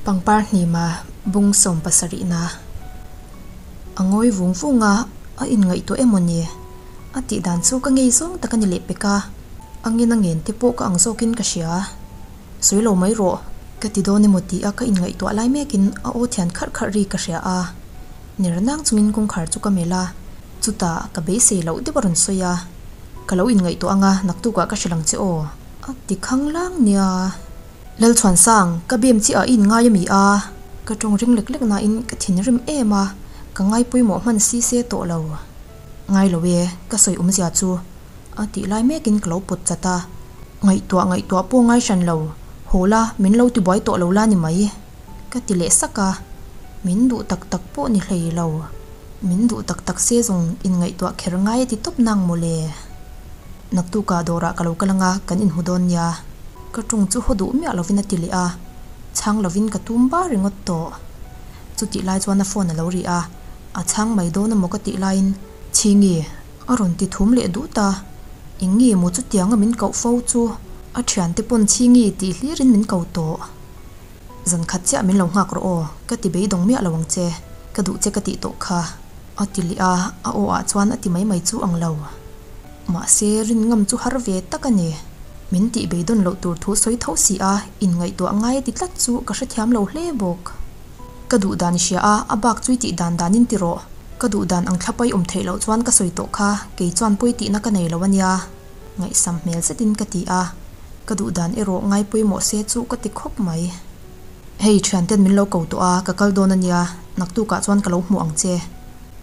Pangpar hnima bung sawmpasarihna a ngawi vung vung a, a inngaihtuah emaw ni? A tih dan chu ka ngei zawng tak a ni leh pek a, a ngen a ngen te pawh ka ang zawkin ka hria. Sawi lo mai rawh, ka ti dawn emaw tih a ka inngaihtuah lai mekin a aw thian kharh kharh ri ka hria a, ner nang chungin kawngkhar chu ka melh a, chutah ka beisei loh deuh a rawn sawi a, Ka lo inngaihtuah anga naktukah ka hrilh ang che aw, a ti khanglang nia. Lalchhuansang, ka bem chiah ah i inngai a mi a? Ka tawng ring lek lek nain ka thinrim em a, ka ngai pawimawh hman si se tawh lo. Ngai lo e, ka sawi awmzia chu a tih lai mekin ka lo pawt chat a. Ngaihtuah ngaihtuah pawh ngai hran lo, haw la, min lo tibuai tawh lo la ni mai, ka ti leh sak a. Min duh tak tak pawh ni hlei lo. Min duh tak tak se zawng inngaihtuah kher ngai a ti tawp nang mawle. Naktukah dawrah ka lo kal anga kan inhmu dawn nia. Ka ṭawng chu haw duh miah lovin a ti leh a, chhang lovin ka tum bar ringawt tawh. Chutih lai chuan a phone a lo ri a, a chhang mai dawn emaw ka tih laiin Chhingi a rawn ti thum leh dut a, eng nge maw chutianga min koh fo chu a thiante pawn Chhingi tih hlirin min ko tawh. Zan khat chiah min lo nghak rawh aw, ka ti beidawng miah lo ang che, ka duh che ka tih tawh kha, a ti leh a, a aw ah chuan a ti mai mai chu ang lo. Mahse, rin ngam chu har ve tak a ni. Min tih beidawn loh tur thu sawi tho si a, inngaihtuah ngai a ti tlat chu ka hrethiam lo hle bawk. Ka duh dan i hria a, a bak chu i tih dan danin ti rawh. Ka duh dan ang thlapa i awm theih loh chuan ka sawi tawh kha, kei chuan pawi tihna ka nei lo a nia. Ngaihsam hmel zetin ka ti a, ka duh dan erawh ngai pawimawh se chu ka ti khawp mai. Hei, thianten min lo ko tawh a, ka kal dawn a nia, naktukah chuan ka lo hmuh ang che.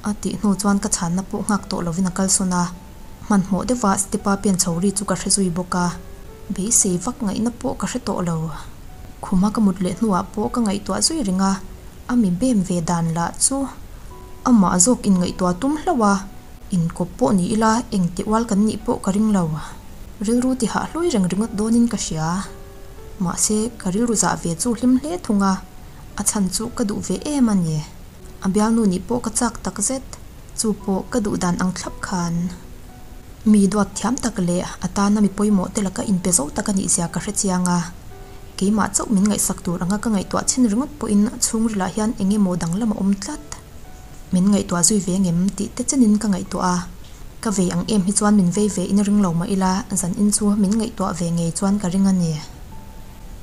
A tih hnu chuan ka chhanna pawh nghak tawh lovin a kalsawn a, hmanhmawh deuha step-a pen chho ri chu ka hre zui bawk a, beisei vak ngaihna pawh ka hre tawh lo. Khuma ka mut leh hnuah pawh ka ngaihtuah zui reng a, a mi bem ve dan lah chu amah zawk inngaihtuah tum hlauh a, inkawp pawh ni ila engti ual kan nih pawh ka ring lo. Rilru ti hah hlui reng ringawt dawnin ka hria. Mahse, ka rilru zah ve chu hlim hle thung a, a chhan chu ka duh ve em a ni. A bialnu nih pawh ka chak tak zet, chu pawh ka duh dan ang thlap khan. Mi duat thiam tak leh a tana mi pawimawh te laka inpe zo tak a nih zia ka hre chiang a, keimah chauh min ngaihsak tur anga ka ngaihtuah chin ringawt pawhin chhungrilah hian eng emaw danglam a awm tlat. Min ngaihtuah zui ve ngem tih te chenin ka ngaihtuah a, ka vei ang em hi chuan min vei ve in ring lo mah ila zan in chu min ngaihtuah ve ngei chuan ka ring a ni.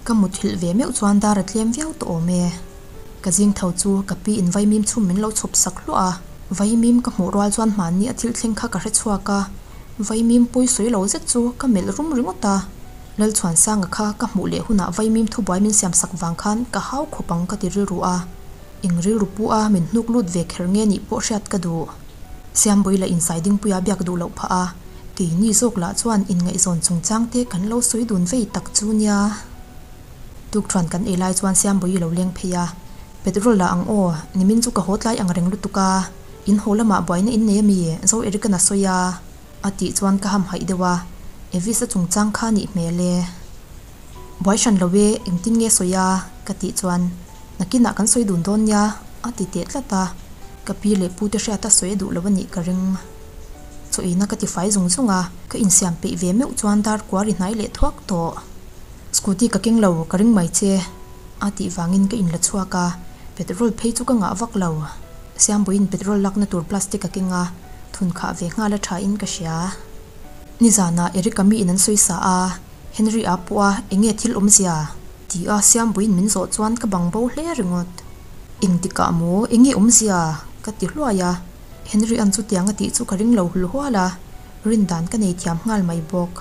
Ka muthilh ve meuh chuan dar a tlem viau tawh awm e. Ka zing tho chu ka pi in vaimim chhum min lo chhawp sak hluah a, vaimim ka hmuh rual chuan hmanni a thil thleng kha ka hre chhuak a, vaimim pawi sawi lo zet chu ka melh rum ringawt a, Lalchhuansanga kha ka hmuh leh hunah vaimim thubuai min siam sak vang khan ka hau khawp ang ka ti rilru a, eng rilru pu a min hnuk lut ve kher nge nih pawh hriat ka duh. Siambui lah insai dingpuia biak duh loh phah a, keini zawk lah chuan inngaihzawn chungchang te kan lo sawi dun vei tak chu nia. Tukṭhuan kan ei lai chuan Siambawi i lo leng phei a, Petrol la ang aw, nimin chu ka haw tlai ang reng lutuk a, in haw lamah buaina in nei ami? Zo Eric-a'n a sawi a, a tih chuan ka hamhaih deuh a, Evis-a chungchang kha nih hmel e. Buai hran lo e, engtin nge sawi a? ka tih chuan, Nakinah kan sawi dun dawn nia, a ti teh tlat a, ka pi leh pu te hriata sawi a duh lo a nih ka ring. Chaw eina ka ti fai zung zung a, ka insiam peih ve meuh chuan dar kuar i hnai leh thuak tawh. Scooty ka keng lo, ka ring mai che, a tih vangin ka inla chhuak a, petrol phei chu ka ngah vak lo. Siambuiin petrol lakna tur plastic a keng a, thun khah ve nghal a thain ka hria. Nizanah Eric-a miin an sawi sa a, Henry-a pawh a enge thil awmzia? ti a Siambuiin min zawh chuan ka bang bo hle ringawt. Engtikah maw enge awmzia? ka ti hluai a, Henry-a'n chutiang a tih chu ka ring lo hul hual a, rindan ka nei thiam nghal mai bawk.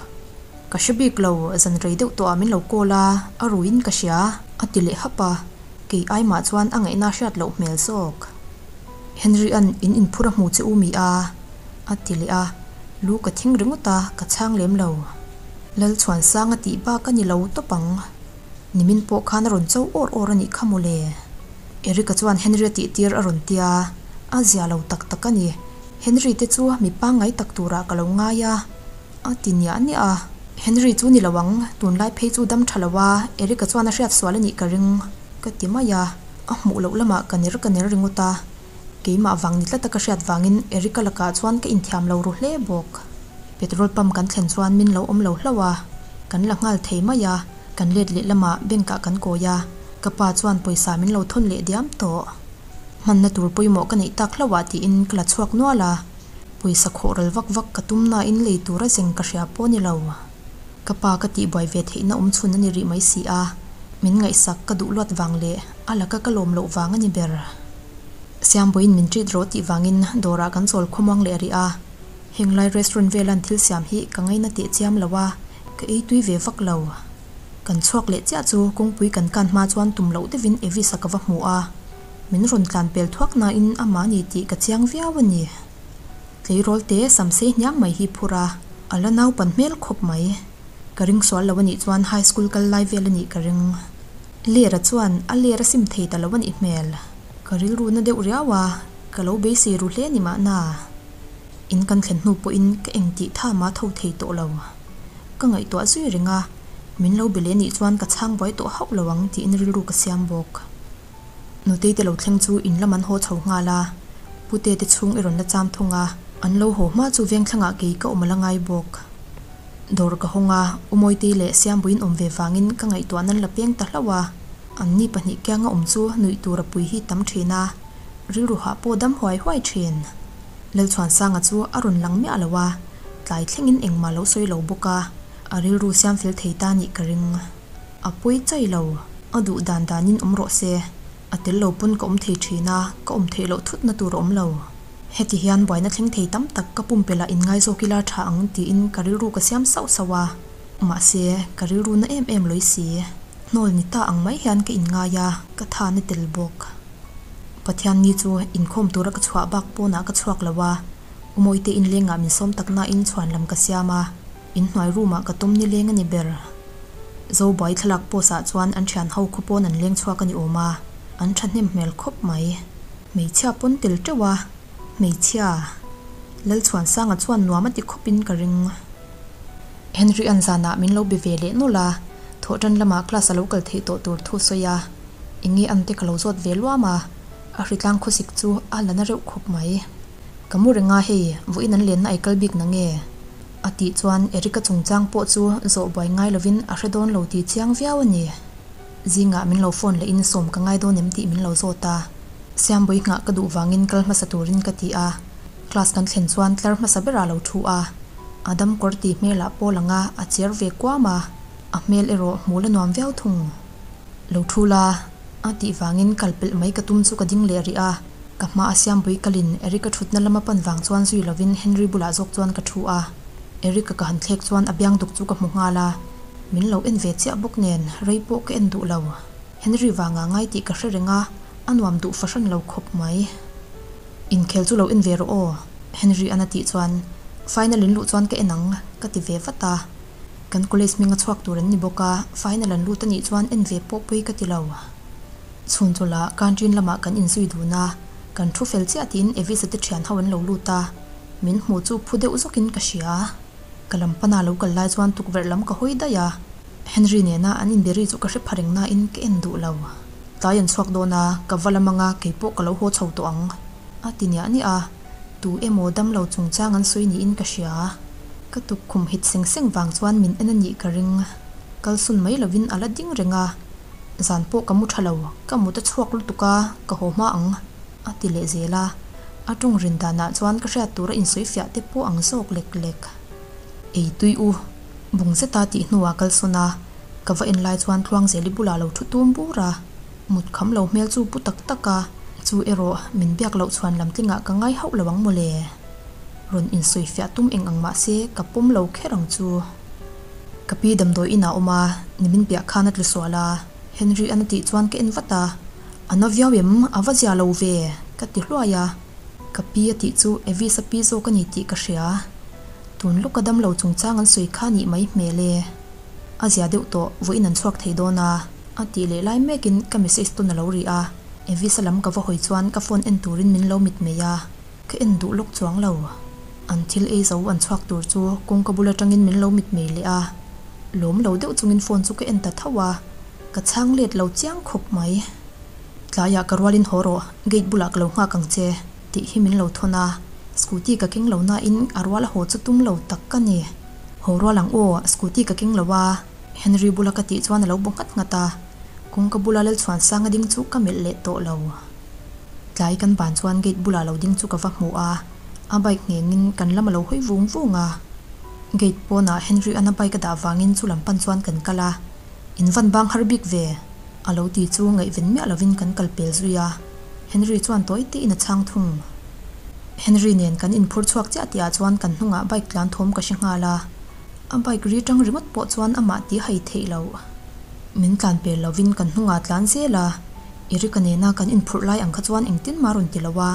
Ka hre bik lo, zan rei deuh tawhah min lo call a, a ruiin ka hria, a ti leh hap a, kei aimah chuan a ngaihna hriat loh hmel zawk. Henry-a'n in inphur a hmu che u mi a? a ti leh a, lu ka thing ringawt a, ka chhang lem lo. Lalchhuansanga tih bak a ni lo tawp ang. Nimin pawh khan a rawn cho awr awr a nih kha mawle. Eric-a chuan Henry-a tih tir a rawn tia, a zia lo tak tak a ni. Henry te chu mi pangngai tak turah ka lo ngai a. A ti niah niah a, Henry chu ni lo ang, tunlai phei chu dam tha lo a, Eric-a chuan a hriat sual a nih ka ring, ka ti mai a, a hmuh loh lamah ka ner ka ner ringawt a, keimah vang ni tlata ka hriat vangin Eric-a lakah chuan ka inthiam lo ru hle bawk. Petrol pump kan thlen chuan min lo awm lo hlauh a, kan la nghal thei mai a, kan let leh lamah bank ah kan kawi a. Ka pa chuan pawisa min lo thawn leh diam tawh. Hmanna tur pawimawh ka neih tak hlauh ah tiin ka la chhuak nual a, pawisa khawh ral vak vak ka tum nain lei tura zeng ka hria pawh a ni lo. Ka pa ka tihbuai ve theihna awm chhun a ni rih mai si a, min ngaihsak ka duh luat vang leh a laka ka lawm loh vang a ni ber. Siambawiin min treat rawh tih vangin dawrah kan chawl khawmuang leh rih a, henglai restaurant velan thil siam hi ka ngaina teh chiam lo a, ka ei tui ve vak lo. Kan chhuak leh chiah chu kawngpui kan kan hma chuan tum loh deuhin Evis-a ka va hmu a, min rawn tlan pel thuak nain amah a ni tih ka chiang viau a ni. Tleirawl te sam sei hniang mai hi phur a, a la naupan hmel khawp mai. Ka ring sual lo a nih chuan high school kal lai vel a nih ka ring. Lera chuan a ler a sim thei ta lo a nih hmel. Ka rilru na deuh riau a, ka lo beisei ru hle ni mahna. In kan thlen hnu pawhin ka eng tih tham a tho thei tawh lo. Ka ngaihtuah zui reng a, min lo be leh nih chuan ka chhang buai tawh hauh lo ang tiin rilru ka siam bawk. Nutei te lo thleng chu in lam an haw chho nghal a, Pute te chhung i rawn la cham thung a, an lo haw hma chu vengthlangah kei ka awm a la ngai bawk. Dawr ka hawng a, Umawitei leh Siambuiin awm ve vangin ka ngaihtuah nan la peng ta hlauh a, anni pahnih kianga awm chu nuih tur a pui hi tam thin a, rilru hah pawh dam huai huai thin. Lalchhuansanga chu a rawn lang miah lo a, tlai thlengin engmah lo sawi lo bawk a, a rilru siam fel thei ta nih ka ring. A pawi chai lo, a duh dan danin awm rawh se. A tel lo pawn ka awm thei thin a, ka awm theih loh thutna tur a awm lo. Heti hian buaina thleng thei tam tak ka pumpelh ah inngai zawk ila tha ang tiin ka rilru ka siam sauh sauh a. Mahse, ka rilru na em em lawih si. Hnawl ni ta ang mai hian ka inngai a, ka tha na tel bawk. Pathian ni chu inkhawm tura ka chhuah bak pawnah ka chhuak lo a, Umawite inlengah min sawm tak nain chhuan lam ka siam a, inhnuai room ah ka tawm nileng a ni ber. Zobuai thlalak post ah chuan an thian ho khaw pawn an leng chhuak a ni awm a, an thahnem hmel khawp mai. Hmeichhia pawn tel teuh a, hmeichhia. Lalchhuansanga chuan nuam a ti khawp in ka ring. Henry an zanah min lo be ve leh nawlh a, thawhtan lamah class a lo kal theih tawh tur thu sawi a, enge an te ka lo zawt ve luam a, a hritlang khawsik chu a la na reuh khawp mai. Ka mu reng a hei, vawiin an lenna ai kal bik na nge? A tih chuan Eric-a chungchang pawh chu zawh buai ngai lovin a hre dawn lo tih chiang viau a ni. Zingah min lo phone lehin sawm ka ngai dawn em tih min lo zawt a, Siambui nghah ka duh vangin kal hmasa turin ka ti a, class kan thlen chuan tlar hmasa berah a lo thu a. A dam kawr tih hmelah pawl anga a cher ve kuam a, a hmel erawh hmuh la nuam viau thung. Lo thu la, a tih vangin kal pelh mai ka tum chu ka ding leh rih a, ka hma a Siambui kalin Eric-a thutna lama pan vang chuan zui lovin Henry bulah zawk chuan ka thu a. Eric-a ka han thlek chuan a biang duk chu ka hmu nghal a, min lo en ve chiah bawk nen rei pawh ka en duh lo. Henry vanga ngai tih ka hre reng a, a nuam duh fahran lo khawp mai. Inkhel chu lo en ve rawh aw, Henry an a tih chuan final in luh chuan ka en ang ka ti ve vat a. Kan college hming a chhuak tur an ni bawk a, final an lut a nih chuan en ve pawh pawi ka ti lo. Chhun chawlh ah canteen lamah kan inzui dun a, kan thu fel chiah tiin Evisa te thian ho an lo lut a, min hmuh chu phu deuh zawkin ka hria. Ka lam pana lo kal lai chuan tukverh lam ka hawi daih a, Henry nena an inbe ri chu ka hre pha reng nain ka en duh lo. Tlai an chhuak dawn a, ka va lam anga kei pawh ka lo haw chho tawh ang, a ti niah niah a. Tu emaw damlo chungchang an sawi niin ka hria. Ka tukkhum hit seng seng vang chuan min en a nih ka ring. Kalsun mai lovin a la ding reng a. Zan pawh ka mu tha lo, ka mut a chhuak lutuk a, ka haw hma ang, a ti leh zel a. A tawng rin danah chuan ka hriat tura insawi fiah te pawh ang zawk lek lek. Ei tui u, bung zeta tih hnuah kalsawn a. Ka va en lai chuan Tluangzeli bulah lo thu tum bur a, mut kham lo hmel chu pu tak tak a, chu erawh min biak loh chhuan lam tlingah ka ngai hauh lo ang mawle. Rawn insawi fiah tum eng ang mah se ka pawm lo kher ang chu. Ka pi damdawi inah awm a, nimin piah khan a tlu sual a, Henry an a tih chuan ka en vat a, A na viau em, a va zia lo ve, ka ti hluai a. Ka pi a tih chu Evis a pi zawk a ni tih ka hria. Tun lawka damlo chungchang an sawi kha nih mai hmel e. A zia deuh tawh, vawiin an chhuak thei dawn a, a tih leh lai mekin ka message tawn a lo ri a, Evis-a lam ka va hawi chuan ka phone en turin min lo mitmei a, ka en duh lawk chuang lo. An thil ei zo an chhuak tur chu kawngka bul atangin min lo mitmei leh a, lawm lo deuh chungin phone chu ka en ta tho a, ka chhang let lo chiang khawp mai. Tlaiah ka rualin haw rawh, gate bulah ka lo nghak ang che, tih hi min lo thawn a, scooty ka keng lo nain a rual a haw chu tum lo tak ka ni. Haw rual ang aw, scooty ka keng lo a, Henry bula ka tih chuan a lo bu nghat nghat a. Kawngka bula Lalchhuansanga ding chu ka melh leh tawh lo. Tlai kan ban chuan gate bulah lo ding chu ka va hmu a, a bike nghengin kan lam a lo hawi vung vung a. Gate pawnah Henry an a bike a dah vangin chu lam pan chuan kan kal a, In van bang har bik ve? a lo ti chu ngaihven miah lovin kan kal pel zui a, Henry chuan tawi tein a chhang thung. Henry nen kan inphur chhuak chiah tihah chuan kan hnungah bike tlan thawm ka hre nghal a, a bike ri tang ringawt pawh chuan amah ti hai theih loh. Min tlan pel lovin kan hnungah tlan zel a, Erika nena kan inphurh lai ang kha chuan engtin mah rawn ti lo a,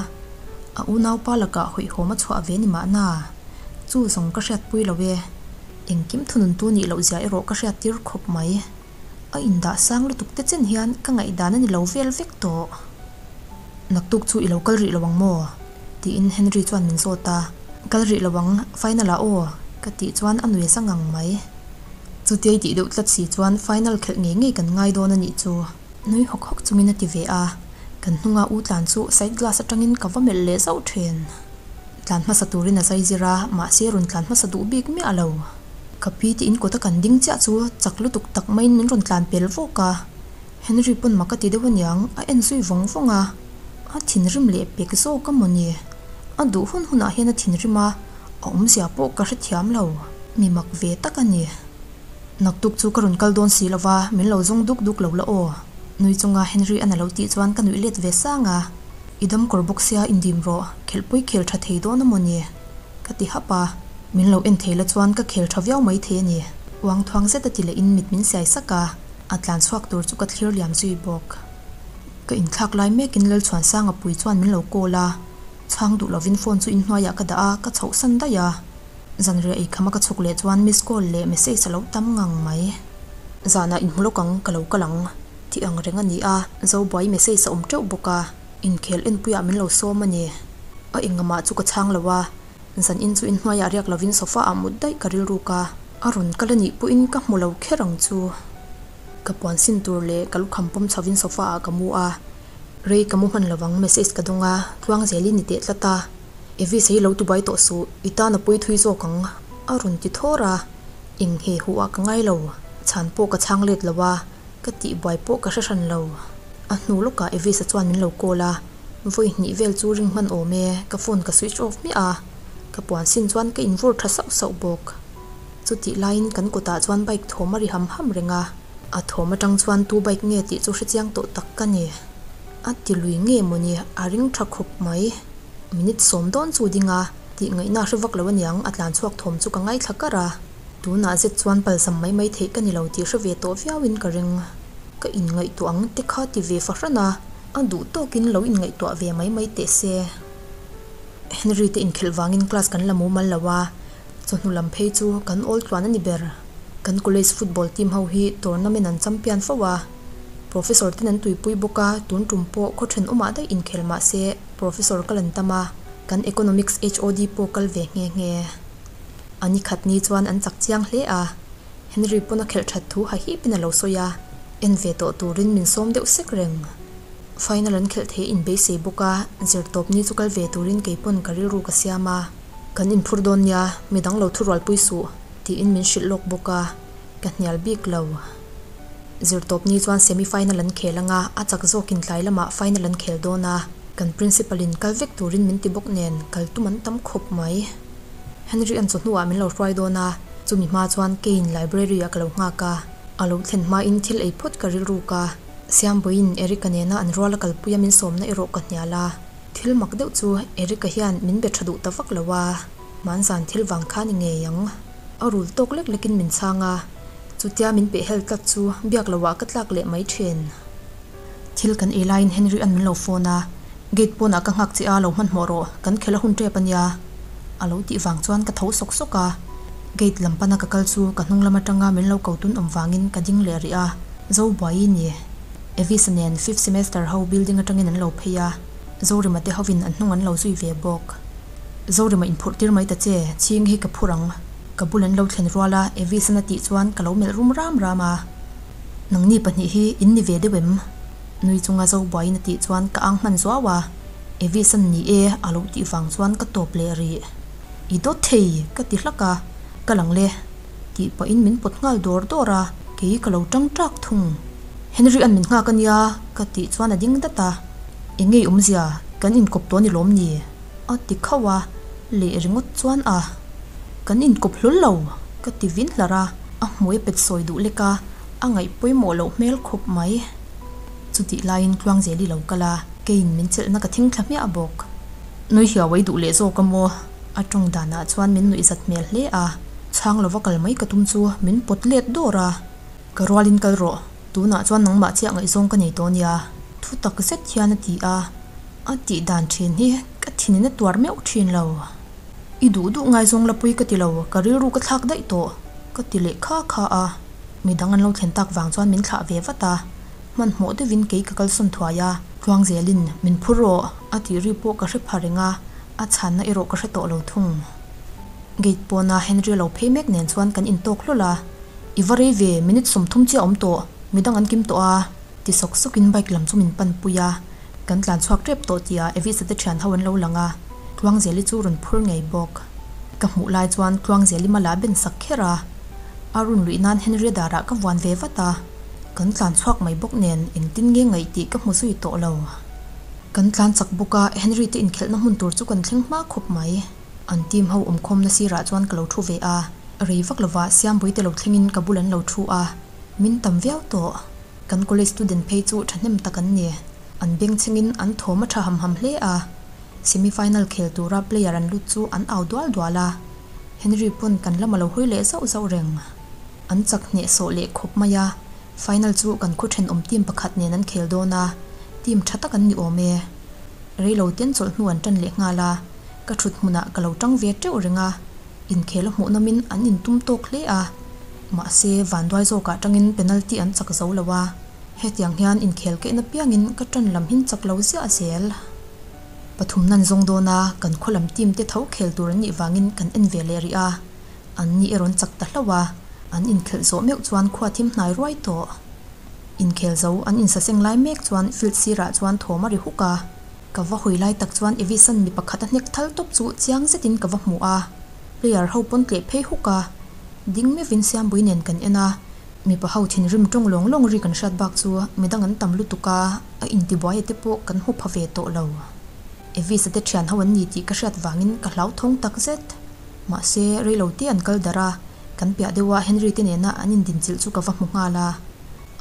a unaupa lakah hawihhawm a chhuah ve ni mahna, chu zawng ka hriatpui lo e. Engkim thununtu nih loh zia erawh ka hriattir khawp mai. A indah sang lutuk te chen hian ka ngaihdan a ni lo vel vek tawh. Naktuk chu i lo kal rih lo ang maw? tiin Henry chuan min zawt a. Kal rih lo ang, final ah aw, ka tih chuan a nui zang ang mai. Chutia i tih deuh tlat si chuan final khelh ngei ngei kan ngai dawn a nih chu. Nui hawk hawk chungin a ti ve a, kan hnunga u tlan chu side glass atangin ka va melh leh zauh thin. Tlan hmasa turin a zai zir a, mahse rawn tlan hmasa duh bik miah lo. Ka pi te in kawta kan ding chiah chu chak lutuk tak maiin min rawn tlan pel vawk a. Henry pawn mak a ti deuh aniang, a en zui vawng vawng a. A thinrim leh pek zawk a maw ni? A duh hun hunah hian a thinrim a, a awmzia pawh ka hrethiam lo. Mi mak ve tak a ni. Naktuk chu ka rawn kal dawn si lova, min lo zawng duk duk lo la aw. Nui chunga Henry an a lo tih chuan ka nuih let ve sang a. I dam kawr bawk sia indim rawh, khelhpui khel tha thei dawn a maw ni? Ka ti hap a, min lo en thei la chuan ka khel tha viau mai thei a ni. Uang thuang zet a ti leh in mit min siai sak a, a tlan chhuak tur chu ka thlir liam zui bawk. Ka inthlak lai mekin Lalchhuansanga pui chuan min lo call a, chhang duh lovin phone chu inhnuaiah ka dah a, ka chhohsan daih a. Zanriah ei khama ka chhuk leh chuan miss call leh message a lo tam ngang mai. Zanah inhmu lawk ang, ka lo kal ang tih ang reng a ni a, Zobuai message a awm teuh bawk a, inkhel enpuiah min lo sawm a ni. A engamah chu ka chhang lo a, zan in chu inhnuaiah riak lovin sofa ah mut daih ka rilruk a, a rawn kal a nih pawhin ka hmu lo kher ang chu. Ka puan sin tur leh ka lukham pawm chhovin sofa ah ka mu a, rei ka mu hman lovang message ka dawng a, tluang zelin i teh tlat a. Evis hi lo tubai tawh suh, i tan a pui thui zawk ang, a rawn ti thawr a. Eng he huh ah ka ngai lo, chhan pawh ka chhang let lo a, ka tih buai pawh ka hre hran lo. A hnu lawkah Evis-a chuan min lo call a, vawi hnih vel chu ring hman awm e, ka phone ka switch off hmiah a, ka puan sin chuan ka invur tha sauh sauh bawk. Chutih laiin kan kutah chuan bike thawm a ri ham ham reng a, a thawm atang chuan tu bike nge tih chu hrechiang tawh tak ka ni. A ti lui nge mawni a ring tha khawp mai. Minute sawm dawn chu ding a, tih ngaihna hre vak lo aniang a tlan chhuak thawm chu ka ngaithla kar a. Tunah zet chuan palzam mai mai theih ka ni lo tih hre ve tawh viauin ka ring. Ka inngaihtuah ang te kha ti ve fahran a, a duh tawkin lo inngaihtuah ve mai mai teh se. Henry te inkhelh vangin class kan la mumal lo a, chawhnu lam phei chu kan awl tluan a ni ber. Kan college football team ho hi tournament an champion fo a, professor ten an tuipui bawk a, tun tum pawh khaw thenawmah daih inkhel mah se, Professor ka lan tam a, kan Economics HOD pawh kal ve nghe nghe. A ni khat ni chuan an chak chiang hle a, Henry pawn a khelh that thu hahipin a lo sawi a, en ve tawh turin min sawm deuh sek reng. Final an khelh thei inbeisei bawk a, zirtawp ni chu kal ve turin kei pawn ka rilru ka siam a. Kan inphur dawn nia, midang lo thurualpui suh, tiin min hrilh lawk bawk a, ka hnial bik lo. Zirtawp ni chuan semi final an khel anga a chak zawkin tlai lamah final an khel dawn a, kan principal in kal vek turin min ti bawk nen kal tum an tam khawp mai. Henry an chawhnuah min lo hruai dawn a, chumi hma chuan keiin library ah ka lo nghak a, a lo thlen hmain thil ei phawt ka rilruk a, Siambawiin Eric-a nena an ruala kalpuia min sawmna erawh ka hnial a, thil mak deuh chu Eric-a hian min be tha duh ta vak lo a, hmanzan thil vang kha ni ngei ang. A rul tawk lek lekin min chhang a. Chutia min peh hel tlat chu biak loh ah ka tlak leh mai thin. Thil kan ei laiin Henry an min lo phone a, gate pawnah ka nghak che a lo hmanhmawh rawh, kan khelh a hun tep ania. A lo tih vang chuan ka tho sawk sawk a, gate lam pana ka kal chu ka hnung lam atanga min lo ko tun awm vangin ka ding leh rih a, Zobuai ni. Evis nen fifth semester ho building atangin an lo phei a, Zorima te hovin an hnung an lo zui ve bawk. Zorima inphurh tir mai ta che, chhing hi ka phur ang. Ka bul an lo thlen rual a, Evis-an a tih chuan ka lo melh rum ram ram a. Nangni pahnih hi in ni ve deuh em? Nui chunga zo buaiin a tih chuan ka ang hman zuau a. Evis-an ni e a lo tih vang chuan ka tawp leh rih. I dawt thei! ka ti hlak a, Ka lang le. Tih pahin min pawt nghal dawr dawr a, kei ka lo tang ṭak thung. Henry an min nghak ania ka tih chuan a ding dat a, Eng ngei awmzia kan inkawp tawh a ni lawm ni? a ti khauh a, leh ringawt chuan a, Kan inkawp hlawl lo ka ti vin hlar a, a hmui a pet sawi duh lek a, a ngaih pawimawh loh hmel khawp mai. Chutih laiin Tluangzeli lo kal a, keiin min chelhna ka thing thla hmiah bawk. Nui hiau ei duh leh zawk a maw? A tawng danah chuan min nuih zat hmel hle a, chhang lova kal mai ka tum chu min pawt let dawr a. Ka rualin kal rawh, tunah chuan nangmah chiah ngaihzawng ka nei tawh nia, thu tak zet hian a ti a. A tih dan thin hi ka thinin a tuar meuh thin lo. I duh duh ngaizawng la pui ka ti lo, ka rilru ka thlak daih tawh, ka ti leh kha kha a. Midang an lo thlen tak vang chuan min thlah ve vat a. Hmanhmawh deuhin kei ka kalsawn thuai a, Tluangzelin min phur rawh a tih ri pawh ka hre pha reng a, a chhanna erawh ka hre tawh lo thung. Gate pawna Henry a lo phei mek nen chuan kan intawk hlawl a, I va rei ve, minute 30 chiah a awm tawh, midang an kim tawh a, ti sawk sawkin bike lam chu min panpui a, kan tlan chhuak tep tawh tihah Evisa te thian ho an lo lang a, Tluangzeli chu rawn phur ngei bawk. Ka hmuh lai chuan Tluangzeli mala a ben sak kher a, a run luih nan Henry-a darah ka vuan ve vat a. Kan tlan chhuak mai bawk nen engtin nge ngaih tih ka hmu zui tawh lo. Kan tlan chak bawk a, Henry te inkhelhna hmun tur chu kan thleng hma khawp mai. An team ho awmkhawmna sirah chuan ka lo thu ve a, rei vak lova Siambui te lo thlengin ka bul an lo thu a, min tam viau tawh. Kan college student phei chu thahnem tak an ni. An bengchhengin an thawm a tha ham ham hle a, semi final khel tura player an lut chu an au dual dual a, Henry pawn kan lam a lo hawi leh zauh zauh reng. An chak hnehsawh leh khawp mai a, final chu kan khaw thenawm team pakhat nen an khel dawn a, team tha tak an ni awm e. Reilo ten chawlh hnu an tan leh nghal a, ka thut hmunah ka lo tang ve teuh reng a, inkhel a hmuh nawmin an intum tawk hle a, mahse vanduai zawkah tangin penalty an chak zo lo a, hetiang hian inkhel keihna piangin ka tan lam hin chak lo ziah zel. Pathum nan zawng dawn a, kan khaw lam team te tho khel tur an nih vangin kan en ve leh rih a. An ni erawh chak ta hlauh a, an inkhelh zawh meuh chuan khua thim hnai ruai tawh. Inkhel zo an insaseng lai mek chuan field sirah chuan thawm a ri huk a, ka va hawi lai tak chuan Evisan mi pakhat a hnek thal tawp chu chiang zetin ka va hmu a, player ho pawn tleh phei huk a, ding meuhin Siambui nen kan en a, mipa ho thinrim tawng lawng lawng ri kan hriat bak chu midang an tam lutuk a, a intibuai a te pawh kan hmu pha ve tawh lo. Evisa te thian ho an ni tih ka hriat vangin ka hlauthawng takzet. Mahse, reilo te an kal darh a, kan piah deuha Henry te nena an indinchilh chu ka va hmu nghal a.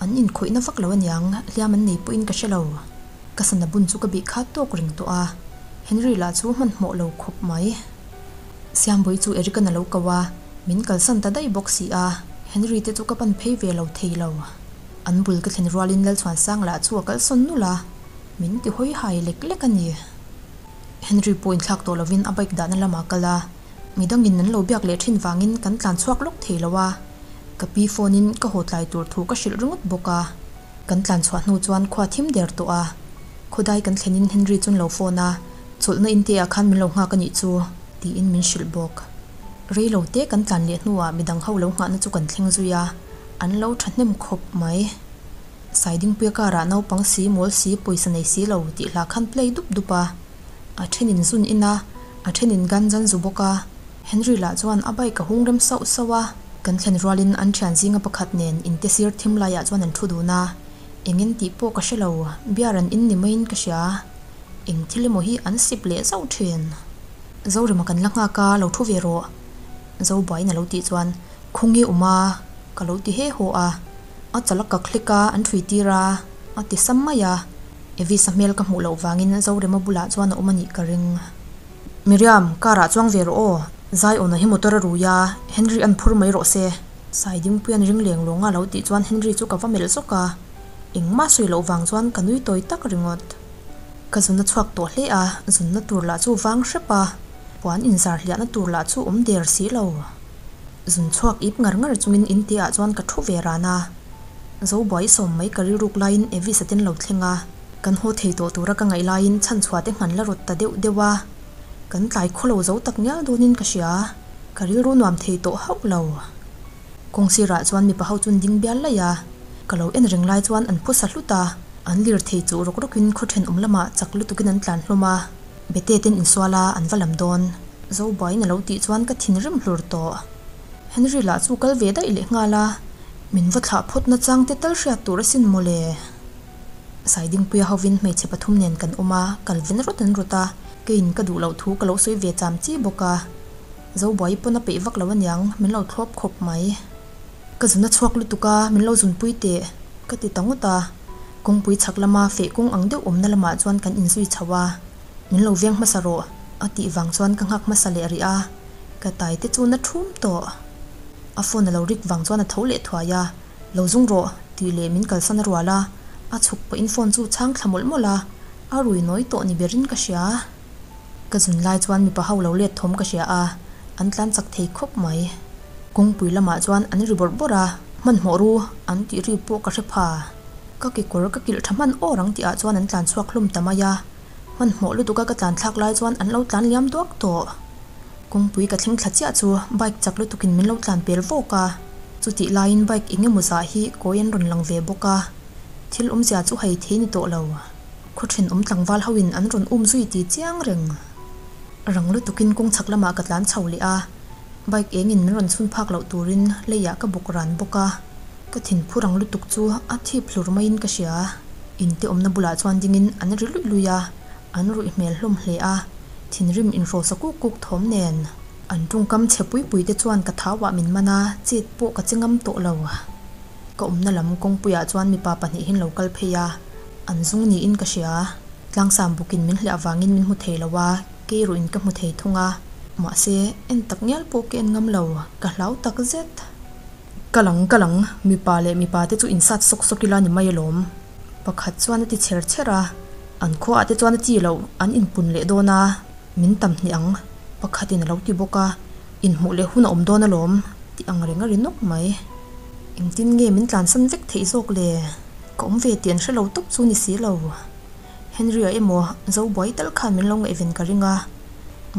An inkhawihna vak lo aniang, hliam an nei pawhin ka hre lo. Ka sana bun chu ka bih khat tawk reng tawh a, Henry lah chu hmanhmawh lo khawp mai. Siambawi chu Eric-a'n a lo ko a, min kalsan ta daih bawk si a, Henry te chu ka pan phei ve lo thei lo. An bul ka thlen rualin Lalchhuansang lah chu a kalsawn nulh a, min ti hawi hai lek lek a ni. Henry pawh inthlak tawh lovin a bike dahna lamah a kal a, midangin an lo biak leh thin vangin kan tlan chhuak lawk thei lo a, ka pi phone in ka haw tlai tur thu ka hrilh ringawt bawk a. Kan tlan chhuah hnu chuan khua thim der tawh a, khawdai kan thlenin Henry chuan lo phone a, chawlhna in te ah khan min lo nghak a nih chu tiin min hrilh bawk. Rei lo te kan tlan leh hnuah midang ho lo nghahna chu kan thleng zui a, an lo thahnem khawp mai. Saidingpuia karah naupang si, mawl si, pawisa nei si lo tih hla khan play dup dup a. A thenin zun in a, a thenin ganjan zu bawk a. Henry lah chuan a bike a hung rem sauh sauh a. Kan thlen rualin an thian zinga pakhat nen inte sir thim laiah chuan an thu dun a. Engin tih pawh ka hre lo, beer an in ni maiin ka hria. Eng thil emaw hi an sip leh zauh thin. Zorema kan la nghak a, lo thu ve rawh. Zobuaiin a lo tih chuan, Khawnge awm a? Ka lo ti he haw a. A chal a kak hlek a, an ṭhui tir a, a ti sam mai a. Evis-a hmel ka hmuh loh vangin Zorema bulah chuan a awm a nih ka ring. Miriam, car ah chuang ve rawh aw. Zaiawna hi motor a rui a, Henry an phur mai rawh se. Saidingpuia'n ring leng lawng a lo tih chuan Henry chu ka va melh zawk a. Engmah sawi loh vang chuan ka nui tawi tak ringawt. Ka zun a chhuak tawh hle a, zunna tur lah chu vang hrep a, puan inzar hliahna tur lah chu awm der si lo. Zun chhuak ip ngar ngar chungin in te ah chuan ka thu ve ran a. Zobuai sawm mai ka rilruk laiin Evis a ten lo thleng a, kan haw thei tawh tura ka ngaih laiin chhanchhuah te nghan la rawt ta deuh deuh a. Kan tlai khaw lo zo tak ngial dawnin ka hria, ka rilru nuam thei tawh hauh lo. Kawng sirah chuan mipa ho chuan ding bial laih a, ka lo en reng lai chuan an phusa hlut a, an lirthei chuh rawk rawkin khaw thenawm lamah chak lutukin an tlan hlawm a. Bete ten insual a, an va lam dawn. Zobuaiin a lo tih chuan ka thinrim hlur tawh. Henry lah chu kal ve daih leh nghal a. Min va thlah phawt nachang te tal hriat tur asin mawle. Saidingpuia hovin hmeichhe pathum nen kan awm a, kal ven rawt an rawt a, keiin ka duh loh thu ka lo sawi ve cham chi bawk a. Zobuai pawn a peih vak lo aniang, min lo thlawp khawp mai. Ka zun a chhuak lutuk a, min lo zunpui teh, ka ti ta ngawt a. Kawngpui chhak lama feh kawng ang deuh awmna lamah chuan kan inzui chho a, Min lo veng hmasa rawh, a tih vang chuan ka nghak hmasa leh rih a, ka tai te chu na thum tawh. A phone a lo rik vang chuan a tho leh thuai a, Lo zung rawh, tih leh min kalsan a rual a, a chhuk pawhin phone chu chhang thla mawlh mawlh a, a rui nawi tawh ni berin ka hria. Ka zun lai chuan mipa ho lo let thawm ka hria a, an tlan chak thei khawp mai. Kawngpui lamah chuan an ri bawrh bawrh a, hmanhmawh ru an tih ri pawh ka hre pha. Ka kekawr ka kilh tha hman awr ang tihah chuan an tlan chhuak hlawm ta mai a, hmanhmawh lutuka ka tlan thlak lai chuan an lo tlan liam duak tawh. Kawngpui ka thleng thla chiah chu bike chak lutukin min lo tlan pel vawk a, chutih laiin bike eng emaw zah hi kawi an rawn lang ve bawk a, thil awmzia chu hei thei ni tawh lo. Khaw thenawm tlangval hoin an rawn um zui ti chiang reng. Rang lutukin kawng chhak lamah ka tlan chho leh a, bike engin min rawn chhun phak loh turin leiah ka bawk ran bawk a, ka thinphu rang lutuk chu a thip hlur maiin ka hria. Inte awmna bulah chuan dingin an ri luih luih a, an ruih hmel hlawm hle a, thinrim inhrawsa kuk kuk thawm nen. An tawngkam chhe pui pui te chuan ka thauah min man a, chet pawh ka che ngam tawh lo. Ka awmna lam kawngpuiah chuan mipa pahnihin lo kal phei a, an zung niin ka hria. Tlangsam bukin min hliah vangin min hmu thei lo a, kei ruhin ka hmu thei thung a. Mahse, en tak ngial pawh ka en ngam lo, ka hlau tak zet. Ka lang, ka lang, mipa leh mipa te chu insat sawk sawk ila ni mai alawm. Pakhat chuan a ti chher chher a, an khuaah te chuan a chi loh, an inpun leh dawn a, min tam hnih ang, pakhatin a lo ti bawk a, inhmuh leh hun a awm dawn alawm, tih ang reng a ri nawk mai. Engtin nge min tlansan vek theih zawk le? Ka awm ve tih an hre lo tawp chu ni si lo. Henry-a emaw zo buai tal khan min lo ngaihven ka ring a,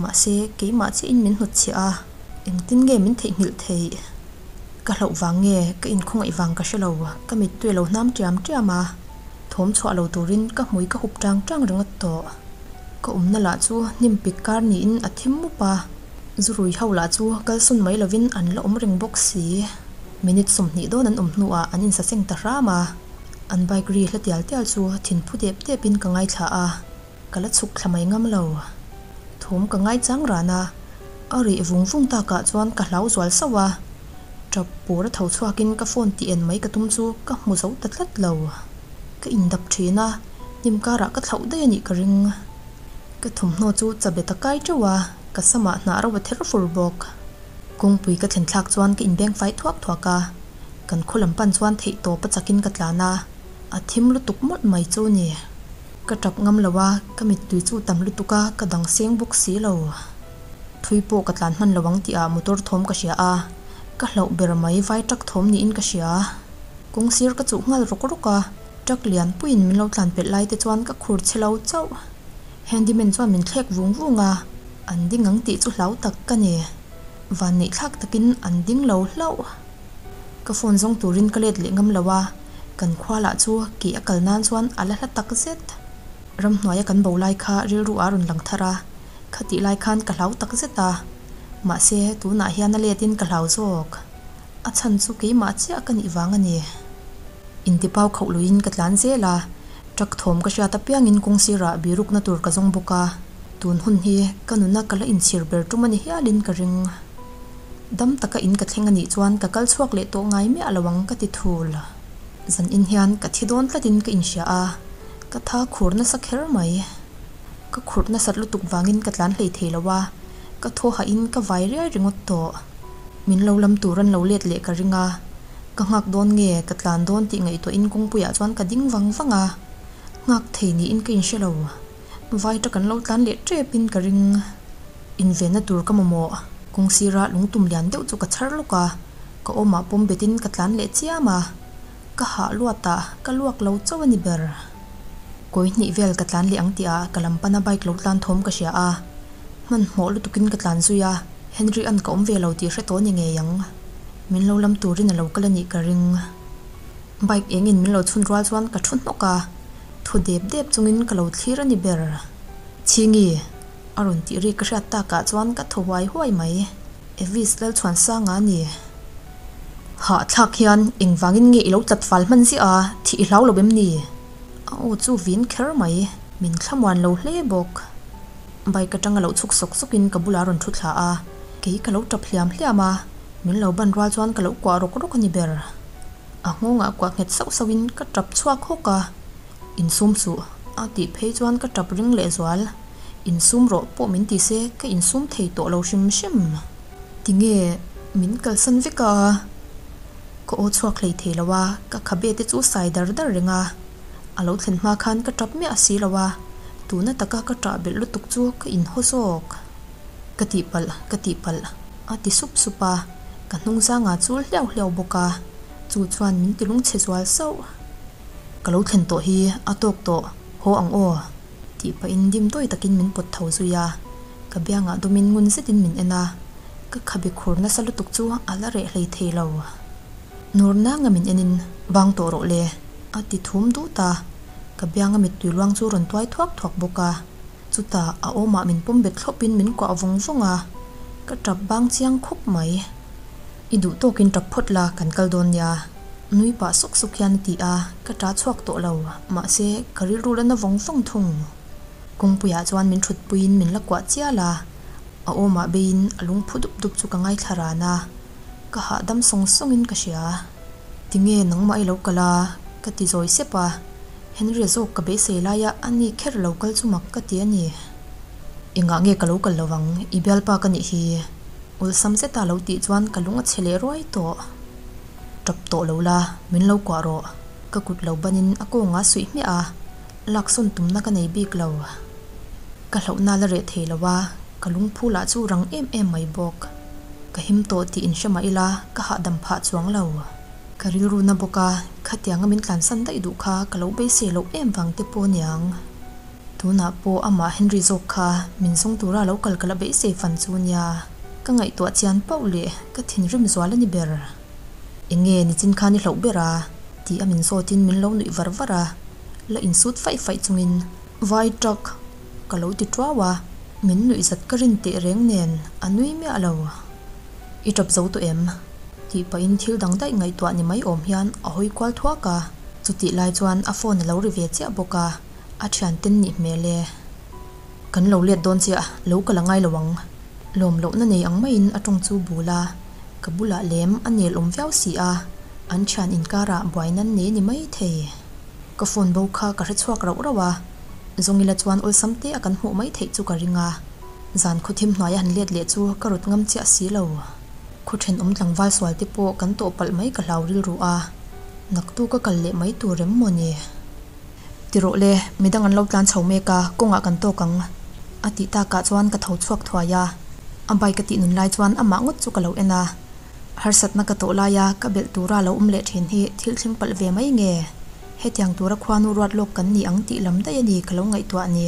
mahse keimah chiahin min hnutchhiah a, engtin nge min theihnghilh theih? Ka hlauh vang nge ka inkhawngaih vang ka hre lo, ka mittui a lo hnam ṭiam ṭiam a, thawm chhuah lo turin ka hmui ka hup ṭang ṭang ringawt tawh. Ka awmna lah chu hnim pik kar niin a thim mup a, zu rui ho lah chu kalsawn mai lovin an la awm reng bawk si. Minute 20 dawn an awm hnuah an insaseng ta hram a, an bike ri hla tial tial chu thinphu dep depin ka ngaithla a, ka la chhuk thla mai ngam lo. Thawm ka ngaichang ran a, a rih vung vung takah chuan ka hlau zual sauh a, tap pur a tho chhuakin ka phone tih en mai ka tum chu ka hmu zo ta tlat lo. Ka indap thin a, hnim karah ka thlauh daih a nih ka ring. Ka thawmhnaw chu chabet a kai teuh a, ka samah hnah ro a ther fur bawk. Kawngpui ka thlen thlak chuan ka inbeng fai thuak thuak a, kan khaw lam pan chuan theih tawp a chakin ka tlan a, a thim lutuk mawlh mai chu ni. Ka tap ngam lo a, ka mittui chu tam lutuk a, ka dang seng bawk si lo. Thui pawh ka tlan hman lo ang tih ah motor thawm ka hria a, ka hlauh ber mai vai truck thawm niin ka hria. Kawng sir ka chuh nghal rawk rawk a, truck lian puiin min lo tlan pelh lai te chuan ka khur chhe lo chauh. Handyman chuan min thlek vung vung a, an ding ang tih chu hlau tak ka ni. Vanneih thlak takin an ding lo hlauh. Ka phone zawng turin ka let leh ngam lo a, kan khua lah chu ke a kal nan chuan a la hla tak zet. Ramhnuaia kan bo lai kha rilru a rawn lang thar a, khatih lai khan ka hlau tak zet a. Mahse, tunah hian a letin ka hlau zawk. A chhan chu keimah chiah ka nih vang a ni. Intipau khauh luiin ka tlan zel a, truck thawm ka hriat apiangin kawng sirah birukna tur ka zawng bawk a, tun hun hi ka nuna ka la inchhir ber tum a ni hialin ka ring. Dam taka in ka thleng a nih chuan ka kal chhuak leh tawh ngai miah lo ang ka ti thul. Zan in hian ka thi dawn tlatin ka inhria a, ka tha khur nasa kher mai. Ka khurh nasat lutuk vangin ka tlan hlei thei lo a, ka thaw hahin ka vai riai ringawt tawh. Min lo lam tur an lo let leh ka ring a, ka nghak dawn nge ka tlan dawn tih ngaihtuahin kawngpuiah chuan ka ding vang vang a, nghak thei niin ka inhre lo. Vai ta kan lo tlan leh tepin ka ring. Invenna tur ka mamawh. Kawng sira lungtum lian deuh chu ka chhar lawk a, ka awmah pawm betin ka tlan leh chiam a, ka hah luat a, ka luak lo chauh a ni ber. Kawi hnih vel ka tlan leh ang tihah ka lam pana bike lo tlan thawm ka hria a, hmanhmawh lutukin ka tlan zui a, Henry-a'n ka awm ve lo tih hre tawh ni ngei ang. Min lo lam turin a lo kal a nih ka ring. Bike engin min lo chhun rual chuan ka thu hnawk a, thu dep dep chungin ka lo thlir a ni ber. Chhingi! A rawn tih ri ka hriat takah chuan ka thaw huai huai mai. Evis Lalchhuansanga a ni. Hahthlak hian engvangin nge i lo tlat fal hman ziah a, thih i hlau lo em ni? A aw chu vin kher mai, min thlamuan lo hle bawk. Bike atanga lo chhuk sawk sawkin ka bulah a rawn thu thla a, kei ka lo tap hliam hliam a, min lo ban rual chuan ka lo kuah rawk rawk a ni ber. A nghawngah kuah nghet sauh sauhin ka tap chhuak hawk a, Insum suh a tih phei chuan ka tap ring lehzual. Insum rawh pawh min ti se ka insum thei tawh lo hrim hrim. Tinge min kalsan vek a? Ka aw chhuak hlei thei lo a, ka khabe te chu sai dar dar reng a. A lo thlen hma khan ka tap miah si lo a, tuna taka ka tah belh lutuk chu ka inhaw zawk. Ka tihpalh, ka tihpalh a ti sup sup a, ka hnung zangah chul hliau hliau bawk a, chu chuan min ti lungchhe zual sauh. Ka lo thlen tawh hi a tawk tawh, haw ang aw tih pahin dim tawi takin min pawt tho zui a, ka biangah dawmin ngun zetin min en a, ka khabe khur nasa lutuk chu a la reh hlei thei lo. Nur nanga min enin bang tawh rawh le a ti thum dut a, ka bianga mittui luang chu rawn tuai thuak thuak bawk a, chutah a awmah min pawm bet thlawpin min kuah vawng vawng a, ka tap bang chiang khawp mai. I duh tawkin tap phawt la kan kal dawn nia nui pah suk suk hian a ti a, ka ta chhuak tawh lo, mahse ka rilru la na vawng vawng thung. Kawngpuiah chuan min thut puiin min la kuah chial a, a awmah beiin a lungphu dup dup chu ka ngaithla ran a, ka hahdam sawng sawngin ka hria. Tinge nangmah i lo kal a? ka ti zawi sep a, Henry-a zawk ka beisei laia a ni kher lo kal chu mak ka ti a ni. Engah nge ka lo kal lo ang, i bialpa ka nih hi. Awlsam zeta lo tih chuan ka lung a chhe leh ruai tawh. Tap tawh lo la, min lo kuah rawh. Ka kut lo banin a kawnga suih hmiah a, laksawn tumna ka nei bik lo. Ka hlauhna la reh thei lo a, ka lungphu lah chu rang em em mai bawk. Ka him tawh tih inhre mah ila ka hahdam phah chuang lo. Ka rilru na bawk a, khatianga min tlansan daih duh kha ka lo beisei loh em vang te pawh niang. Tunah pawh amah Henry zawk kha min zawng tura lo kal ka la beisei fan chu nia, ka ngaihtuah chian pauh leh ka thinrim zual a ni ber. Enge nichin khan i hlauh ber a? Tih a min zawtin min lo nuih var var a, la insut faih faih chungin Vai truck ka lo ti tuau a, min nuih zat ka rin teh reng nen a nui miah lo. I tap zo tawh em? Tih pahin thil dang daih ngaihtuah ni mai awm hian a hawi kual thuak a, chutih lai chuan a phone a lo ri ve chiah bawk a. A thianten nih hmel e. Kan lo let dawn chiah, lo ka la ngai lo ang. Lawm lohna nei ang maiin a tawng chu bul a, ka bulah lem a nel awm viau si a, an thian inkarah buai nan nei ni mai thei. Ka phone bo kha ka hre chhuak rauh rauh a, Zawngila chuan awlsam te a kan hmuh mai theih chu ka ring a, zan khaw thim hnuaia han let leh chu ka rawt ngam chiah si lo. Khaw thenawm tlangval sual te pawh kan tawh palh mai ka hlau rilru a, naktu ka kal leh mai tur em maw ni? Ti rawh le, midang an lo tlan chho mek a, kawngah kan tawk ang. A tih takah chuan ka tho chhuak thuai a, a bike a tih nun lai chuan amah ngawt chu ka lo en a. Harsatna ka tawh laia ka belh tura lo awm leh thin hi thil thleng palh ve mai nge? Hetiang tura khuanu ruat lawk kan ni ang tih lam daih a ni ka lo ngaihtuah ni.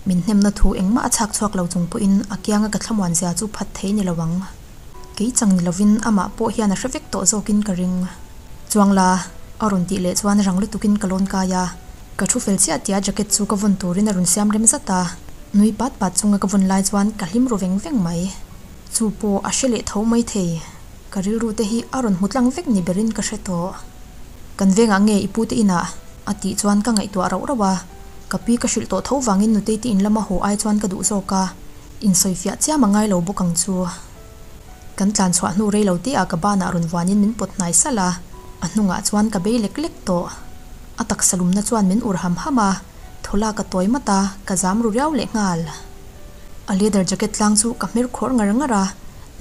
Min hnemna thu engmah a chhak chhuak lo chung pawhin a kianga ka thlamuan zia chu phat thei ni lo ang. Kei chang ni lovin amah pawh hian a hre vek tawh zawkin ka ring. Chuang la, a rawn tih leh chuan rang lutukin ka lawn kai a. Ka thu fel chiah tia jacket chu ka vawn turin a rawn siam rem zat a. Nui pat pat chunga ka vawn lai chuan ka hlim ru veng veng mai. Chu pawh a hre leh tho mai thei. Ka rilru te hi a rawn hmu tlang vek ni berin ka hre tawh. Kan vengah nge i pute inah? a tih chuan ka ngaihtuah rauh rauh a. Ka pi ka hrilh tawh tho vangin nutei te in lama haw ai chuan ka duh zawk a. Insawifiah chiam a ngai lo bawk ang chu. Kan tlan chhuah hnu rei lo te ah ka banah rawn vuanin min pawt hnai salh a, a hnungah chuan ka bei lek lek tawh. A taksa lumna chuan min ur ham ham a, thawla ka tawi mat a, ka zam ru riau leh nghal. A leather jacket tlang chu ka hmer khawr ngar ngar a,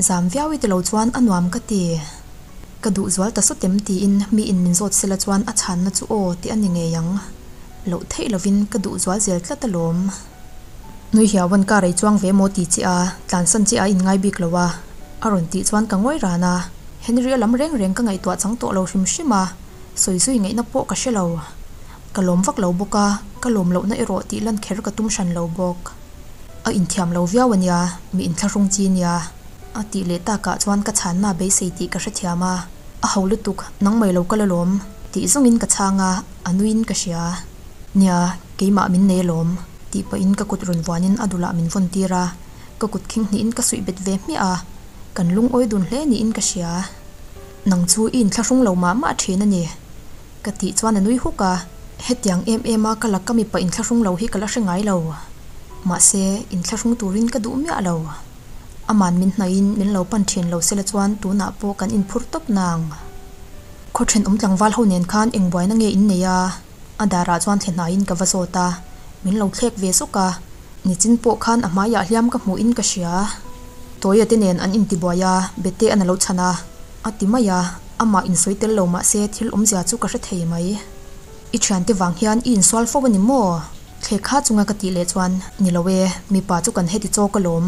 zam viau i ti lo chuan a nuam ka ti. Ka duh zual ta sawt em tiin mi in min zawt sela chuan a chhanna chu aw tih a ni ngei ang. Loh theih lovin ka duh zual zel tlat alawm. Nui hiauan car ei chuang ve maw ti che a, tlansan che a inngai bik lo a, a rawn tih chuan ka ngawi ran a. Henry a lam reng reng ka ngaihtuah chang tawh lo hrim hrim a, sawi zui ngaihna pawh ka hre lo. Ka lawm vak lo bawk a, ka lawm lohna erawh tih lan kher ka tum hran lo bawk. A inthiam lo viau a nia, mi inthlahrung chi nia, a tih leh takah chuan ka chhanna beisei tih ka hrethiam a, a ho lutuk, nangmah i lo kal alawm, tih zawngin ka chhang a, a nuiin ka hria. Nia, keimah min nei alawm, tih pahin ka kut rawn vuanin a dulah min vawn tir a, ka kut khing hnihin ka suih bet ve hmiah a, kan lungawi dun hle niin ka hria. Nang chu i inthlahrung lo mah mah thin a ni. Ka tih chuan a nui huk a, hetiang em em a ka laka mipa inthlahrung lo hi ka la hre ngai lo. Mahse, inthlahrung turin ka duh miah lo. Aman min hnaihin min lo pan thin lo sela chuan tunah pawh kan inphur tawp nang. Khaw thenawm tlangval ho nen khan eng buaina nge in nei a? A darah chuan thle hnaiin ka va zawt a, min lo thlek ve zuk a. Nichin pawh khan a hmaiah hliam ka hmuhin ka hria. Tawia te nen an intibuai a, Bete an a lo chhan a, a ti mai a, amah insawi tel lo mah se thil awmzia chu ka hre thei mai. I thiante vang hian i insual fo a ni maw? Thlek kha chunga ka tih leh chuan, Ni lo e, mipa chu kan heti chawk alawm,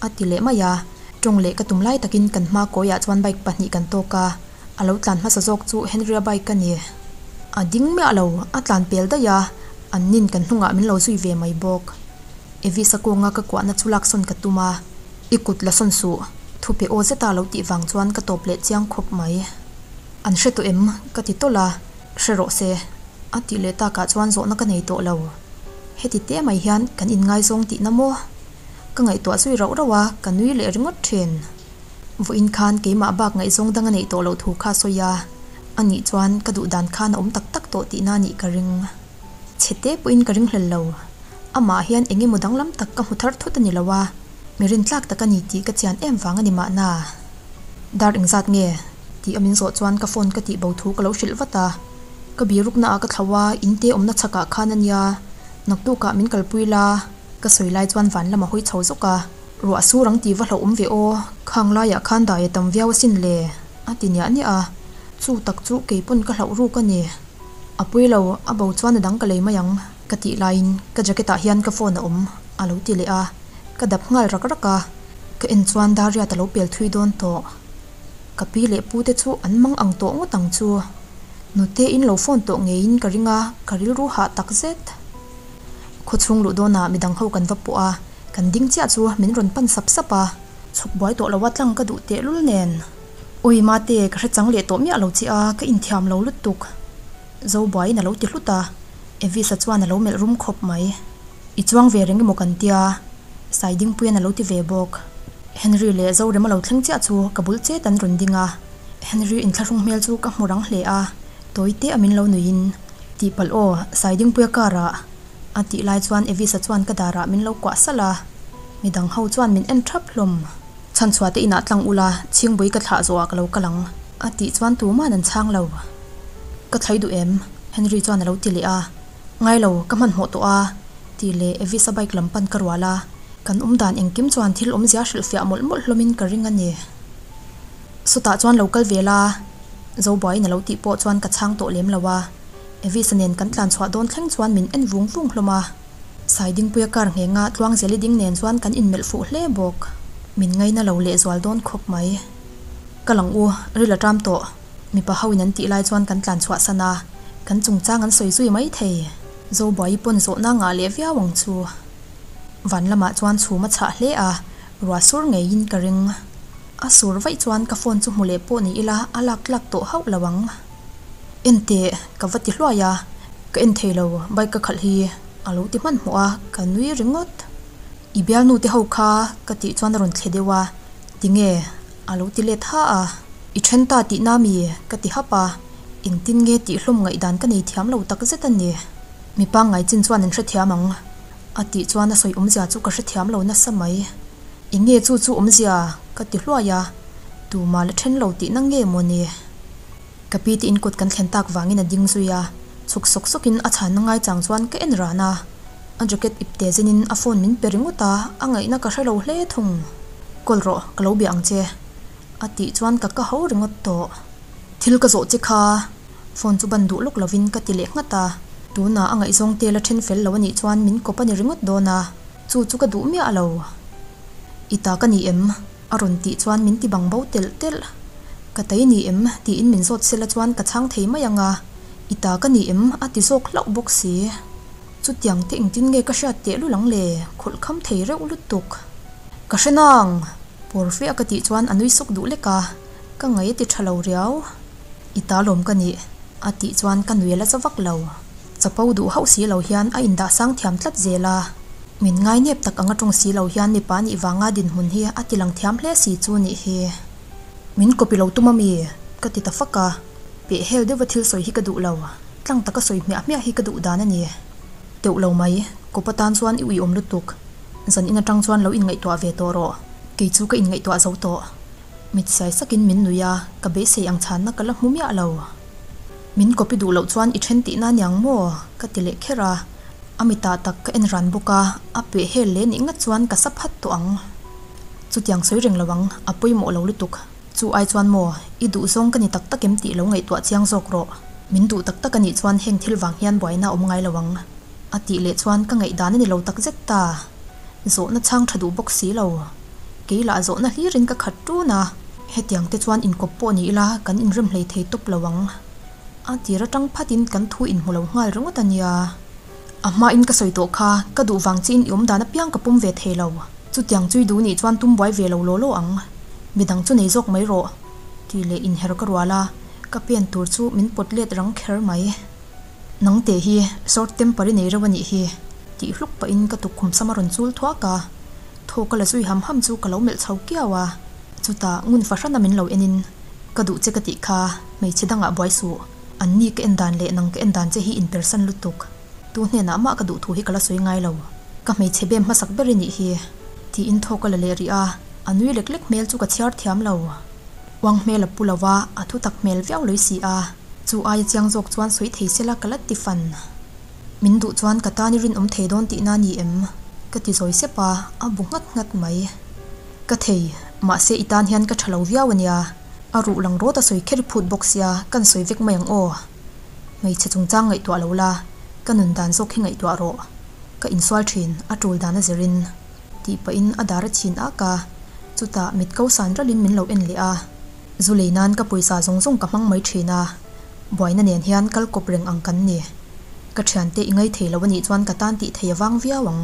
a ti leh mai a. Tawng leh ka tum lai takin kan hma kawiah chuan bike pahnih kan tawk a, a lo tlan hmasa zawk chu Henry-a bike a ni. A ding miah lo, a tlan pel daih a, an nin kan hnungah min lo zui ve mai bawk. Evis-a kawnga ka kuahna chu laksawn ka tum a, I kut la sawn suh, thupe aw zeta lo tih vang chuan ka tawp leh chiang khawp mai. An hre tawh em? ka ti tawlh a, Hre rawh se, a tih leh takah chuan zawhna ka nei tawh lo. Heti te mai hian kan inngaizawng tihna maw? Ka ngaihtuah zui rauh rauh a, ka nui leh ringawt thin. Vawiin khan keimah bak ngaihzawng dang a neih tawh loh thu kha sawi a, anih chuan ka duh dan khan a awm tak tak tawh tihna a nih ka ring. Chhe te pawhin ka ring hlel lo. Amah hian eng emaw danglam tak ka hmu thar thut a ni lo a, mi rintlak tak a ni tih ka chian em vang a ni mahna. Dar engzat nge? Tih a min zawh chuan ka phone ka tih bo thu ka lo hrilh vat a. Ka birukna ah ka thlo a, in te awmna chhakah khan a nia, naktukah min kalpui la, ka sawi lai chuan van lam a hawi chho zawk a. Ruah sur ang tih va hlauh awm ve aw, khang laiah khan dai a tam viau asin le, a ti niah niah a. Chu tak chu kei pawn ka hlauh ruk a ni. A pui lo, a bo chuan a dang ka lei mai ang, ka tih laiin ka jacket ah hian ka phone a awm, a lo ti leh a. Ka dap nghal rak rak a, ka en chuan Dariat a lo pel thui dawn tawh. Ka pi leh pu te chu an mang ang tawh ngawt ang chu. Nute in lo phone tawh ngeiin ka ring a, ka rilru hah tak zet. Khawchhung luh dawnah midang ho kan va pawh a, kan ding chiah chu min rawn pan sap sap a, chhuk buai tawh lo a tlang ka duh tehlul nen. Ui mate, ka hre chang leh tawh miah lo che a, ka inthiam lo lutuk. Zobuaiin a lo ti hlut a, Evis-a chuan a lo melh rum khawp mai. I chuang ve reng emaw kan tia? Saidingpuian a lo ti ve bawk. Henry leh Zorema lo thleng chiah chu ka bul chet an rawn ding a, Henry inthlahrung hmel chu ka hmu rang hle a, tawi te a min lo nuiin, Tihpalh aw, Saidingpuia car ah a tih lai chuan Evis-a chuan ka darah min lo kuah salh a, midang ho chuan min en thap hlawm. Chhanchhuah te inah tlang ula, Chhingbui ka thlah zawhah ka lo kal ang a tih chuan tuma'n an chhang lo. Ka thlai duh em? Henry chuan a lo ti leh a. Ngai lo, ka hmanhmawh tawh a, tih leh Evis-a bike lam pan ka rual a, kan awm dan engkim chuan thil awmzia hrilhfiah mawlh mawlh hlawmin ka ring a ni. Sawtah chuan lo kal ve la, Zobuaiin a lo tih pawh chuan ka chhang tawh lem lo a, Evis-a nen kan tlan chhuah dawn thleng chuan min en vung vung hlawm a. Saidingpuia kar nghenga Tluangzeli ding nen chuan kan inmelh fuh hle bawk. Min ngaina lo lehzual dawn khawp mai. Ka lang u, ril a ṭam tawh. Mipa ho in an tih lai chuan kan tlan chhuah san a, kan chungchang an sawi zui mai thei. Zobuai pawn zawhna ngah leh viau ang chu. Van lamah chuan chhum a chhah hle a, ruah sur ngeiin ka ring. A sur vaih chuan ka phone chu hmu leh pawh ni ila a lak tlak tawh hauh lo ang. En teh, ka va ti hluai a, ka en thei lo, bike ka khalh hi a lo ti hmanhmawh a, ka nui ringawt. I bialnu te ho kha ka tih chuan a rawn thle deuh a, tinge? A lo ti let ha a, I then ta tihna mi? ka ti hap a, engtin nge tih hlawm ngaihdan ka nei thiam lo tak zet a ni. Mi pangngai chin chuan an hrethiam ang a tih chuan a sawi awmzia chu ka hrethiam lo nasa mai. Eng nge chu chu awmzia? ka ti hluai a, tumah la then lo tihna nge maw ni? Ka pi te in kut kan thlen tak vangin a ding zui a, chhuk sawk sawkin a chhanna ngaichang chuan ka en ran a. A jacket ip te zenin a phone min pe ringawt a, a ngaihna ka hre lo hle thung. Call rawh, ka lo bia ang che. A tih chuan ka ka ho ringawt tawh. Thil ka zawh che kha. Phone chu ban duh lawk lovin ka ti leh nghat a. Tunah a ngaihzawng te la then fel lo a nih chuan min kawp a ni ringawt dawn a, chu chu ka duh miah lo. I ta ka ni em? A rawn tih chuan min ti bang bo telh telh. Ka tei ni em? tiin min zawt sela chuan ka chhang thei mai ang a. I ta ka ni em? A ti zawk hlauh bawk si. Chutiang te engtin nge ka hriat teh lul ang le? Khawlh kham thei reuh lutuk. Ka hre nang! Pawr fiah ka tih chuan a nui suk duh lek a, ka ngaih a ti tha lo riau. I ta lawm ka nih, a tih chuan ka nui a la za vak lo. Chapo duh hauh si lo hian a indah sang thiam tlat zel a. Min ngai nep tak anga tawng si lo hian mipa nih vanga dinhmun hi a ti lang thiam hle si chu nih hi. Min copy lo tum a mi? Ka ti ta fak a, peh hel deuha thil sawi hi ka duh lo, tlang taka sawi hmiah hmiah hi ka duh dan a ni. Teuh lo mai, kawp atan chuan i uiawm lutuk. Zan in atang chuan lo inngaihtuah ve tawh rawh, kei chu ka inngaihtuah zo tawh. Mit sai sakin min nui a, ka beisei ang chhanna ka la hmu miah lo. Min copy duh loh chuan i then tihna aniang maw? Ka ti leh kher a, a mitah tak ka en ran bawk a, a peh hel leh nih ngat chuan ka sa phat tawh ang. Chutiang sawi reng lo ang, a pawimawh lo lutuk. Chu ai chuan maw, i duh zawng ka ni tak tak em tih lo ngaihtuah chiang zawk rawh. Min duh tak tak a nih chuan heng thil vang hian buaina a awm ngai lo ang. A tih leh chuan ka ngaihdan a ni lo tak zet ta. Zawhna chhang tha duh bawk si lo. Kei lah zawhna hlirin ka khat ṭun a. Hetiang te chuan inkawp pawh ni ila kan inrem hlei thei tawp lo ang. A tir atang phatin kan thu inhmu lo nghal ringawt a nia. A hmain ka sawi tawh kha, ka duh vang chiin i awm dan apiang ka pawm ve thei lo. Chutiang chui duh nih chuan tum buai ve lo law law ang. Midang chu nei zawk mai rawh. Tih leh inher ka rual a, ka pen tur chu min pawt let rang kher mai. Nang teh hi short temper i nei reuh a nih hi, tih hluk pahin ka tukkhum sam a rawn chul thuak a. Thaw ka la zui ham ham chu ka lo melh chho kiau a, chutah ngun fahrana min lo enin, Ka duh che ka tih kha, hmeichhe dangah buai suh, an ni ka en dan leh nang ka en dan che hi inpersan lutuk, tu hnenah mah ka duh thu hi ka la sawi ngai lo, ka hmeichhe bem hmasak ber i nih hi, tiin thaw ka la leh rih a, a nui lek lek hmel chu ka chhiar thiam lo. Uang hmel a pu lo a, a thutak hmel viau lawih si a, chu aia chiang zawk chuan sawi thei sela ka la ti fan. Min duh chuan ka tan i rinawm thei dawn tihna a ni em? Ka ti zawi sep a, a bu nghat nghat mai. Ka thei, mahse i tan hian ka tha lo viau a nia. A ruh lang rawt a sawi kher i phut bawk sia, kan sawi vek mai ang aw. Hmeichhe chungchang ngaihtuah lo la, ka nun dan zawk hi ngaihtuah rawh. Ka insual thin, a tul dan a zirin. Tih pahin a dar a chhin ak a, chutah mit ko san ralin min lo en leh a. Zu lei nan ka pawisa zawng zawng ka hmang mai thin a. Buaina nen hian kal kawp reng ang kan ni. Ka thiante i ngai thei lo anih chuan ka tan tih thei avang viau ang.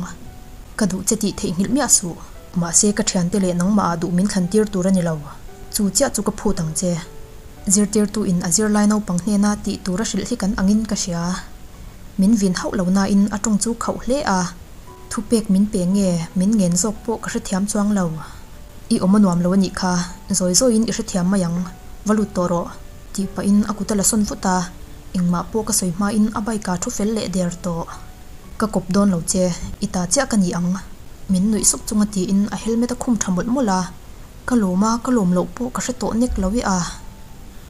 Ka duh che tih theihnghilh miah suh. Mahse ka thiante leh nangmah ah duh min thlan tir tur a ni lo. Chu chiah chu ka phut ang che. Zirtirtu in a zirlai naupang hnena tih tur a hrilh hi kan angin ka hria. Min vin hauh lo nain a tawng chu khauh hle a. Thupek min pe nge min ngen zawk pawh ka hrethiam chuang lo. I awm a nuam lo anih kha, zawi zawiin i hrethiam mai ang. Va lut tawh rawh. Tih pahin a kut a la sawn vut a, engmah pawh ka sawi hmain a bike ah thu fel leh der tawh. Ka kawp dawn lo che, i ta chiah ka ni ang. Min nuih suk chunga tiin a helmet a khum tha mawlh mawlh a, ka lawm a, ka lawm loh pawh ka hre tawh nek lo i a.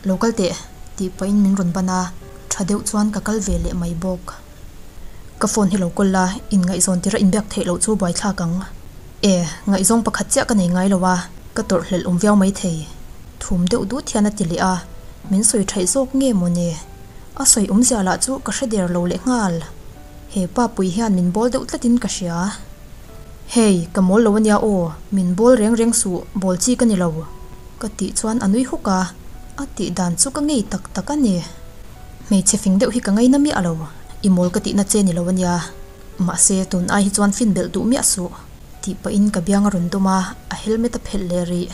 Lo kal teh, tih pahin min rawn ban a, tha deuh chuan ka kal ve leh mai bawk. Ka phone hi lo kawl la, inngaihzawn tira inbiak theih loh chu buaithlak ang. E, ngaihzawng pakhat chiah ka nei ngai lo a, ka tawrh hlelh awm viau maithei. Thum deuh dut hian a ti leh a, min sawi thaih zawk nge maw ni? A sawi awmzia lah chu ka hre der lo leh nghal. He pa pui hian min bawl deuh tlatin ka hria. Hei, ka mawl lo ania aw, min bawl reng reng suh, bawl chi ka ni lo. Ka tih chuan a nui huk a, a tih dan chu ka ngei tak tak a ni. Hmeichhe fing deuh hi ka ngaina miah lo, i mawl ka tihna che ni lo ania. Mahse, tun ai hi chuan fin belh duh miah suh. Tih pahin ka biang a rawn dawm a, a helmet a phelh leh rih.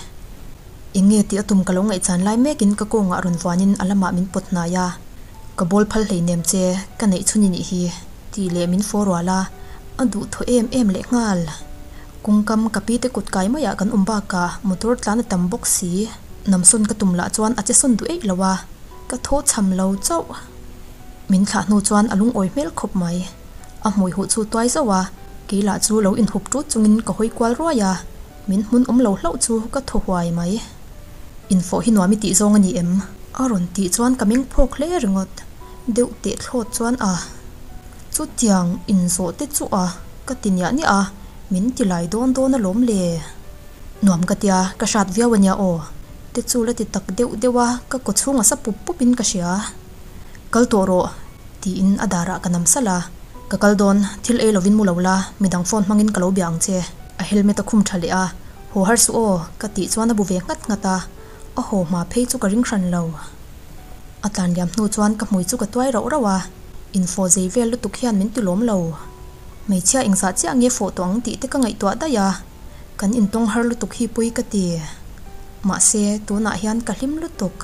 Eng nge tih a tum ka lo ngaihchan lai mekin ka kawngah rawn vuanin a lamah min pawt hnai a, Ka bawl phal hleinem che, ka neih chhun i nih hi, tih leh min fawr rual a, a duh thaw em em leh nghal. Kawngkam ka pi te kut kai maiah kan awm bakah motor tlan a tam bawk si, namsawn ka tum lah chuan a che sawn duh eih lo a, ka thaw chham lo chauh. Min thlah hnu chuan a lungawi hmel khawp mai. A hmui huh chu tuai zauh a, kei lah chu lo inhup tut chungin ka hawi kual ruai a, min hmun awm lo hlauh chu ka thaw huai mai. Infawh hi nuam i tih zawng a ni em? A rawn tih chuan ka meng phawk hle ringawt. Deuh teh thlawt chuan a, Chutiang inzawh te chu a, ka ti niah niah a, min ti lai dawn dawn alawm le. Nuam ka tia, ka hrat viau a nia aw. Te chu la ti tak deuh deuh a, ka kaw chhung a sa pup pup in ka hria. Kal tawh rawh, tiin a darah ka nam salh a. Ka kal dawn, thil ei lovin mu lo la, midang phone hmangin ka lo bia ang che. A helmet a khum tha leh a, Haw har suh aw, ka tih chuan a bu ve nghat nghat a, a haw hma phei chu ka ring hran lo. A tlan liam hnu chuan ka hmui chu ka tuai rauh rauh a, info zei vel lutuk hian min ti lawm lo. Hmeichhia engzah chiah nge fawh tawh ang tih te ka ngaihtuah daih a, kan intawng har lutuk hi pawi ka ti. Mahse, tunah hian ka hlim lutuk.